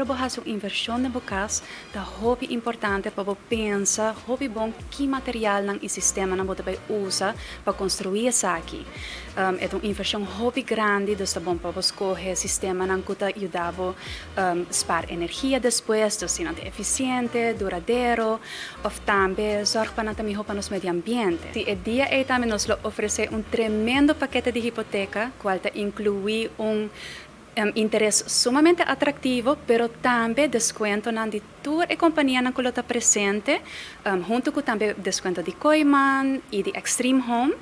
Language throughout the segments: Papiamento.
Ora bo hasi un invershon den bo kas, ta hopi importante pa bo pensa hopi bon ki materialnan i sistemanan bo ta bai usa pa konstruí esaki. E ta un invershon hopi grandi, dus ta bon pa bo skohe sistemanan ku ta yuda bo spar energia despues, dus si nan ta efisiente, duradero, òf tambe zòrg pa nan ta mihó pa nos medio ambiente. E dia ei tambe nos lo ofresé un tremendo pakete di hipoteka, kual ta inkluí un interes sumamente atractivo, pero tambe descuentonan di tur e companianan cu lo ta presente, hunto cu tambe descuento di Kooyman y di Extreme Home.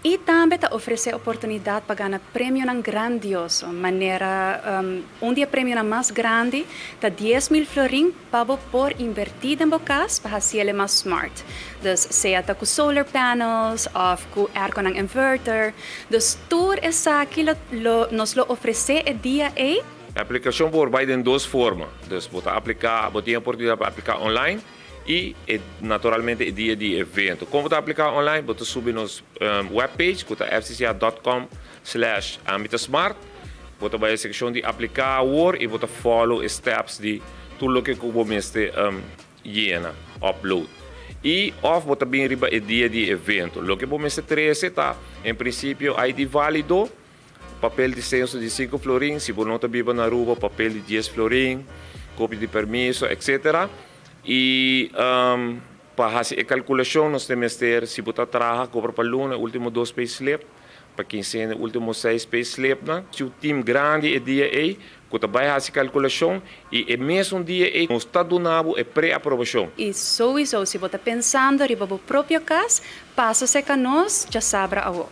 Y tambe ta ofrece oportunidad pa gana premionan grandioso, manera un di e premionan mas grandi ta 10,000 florin pa bo por inverti den bo cas pa haciele mas smart. Dus sea ta cu solar panels of cu airconan inverter. Dus tur esaki lo lo nos lo ofresé e dia ei. E aplikashon por bai den dos forma. Dus bo ta apliká, bo tin e oportunidat pa apliká online i e naturalmente e dia di evento. Kon bo ta apliká online? Bo ta subi nos webpage ku ta fcca dot com slash amitasmart. Bo ta bai e sekshon di apliká awor i bo ta follow e steps di tur loke ku bo mester yena, upload. I òf bo ta bin riba e dia di e evento. Loke bo mester trese ta, en prinsipio, ID válido, papel di senso di sinku florin, si bo no ta biba na Aruba, papel di dies florin, kopia di permiso, etcetera. I pa hasi e kalkulashon nos ta mester, si bo ta traha, kobra pa luna e último dos payslip, pa kinsena e último seis payslipnan. Si un tim grandi e dia ei, Ku ta bai hasi kalkulashon i e mesun dia ei nos ta duna bo e pre-aprobashon. I souiso si bo ta pensando riba bo propio kas, pasa serka nos djasabra awo.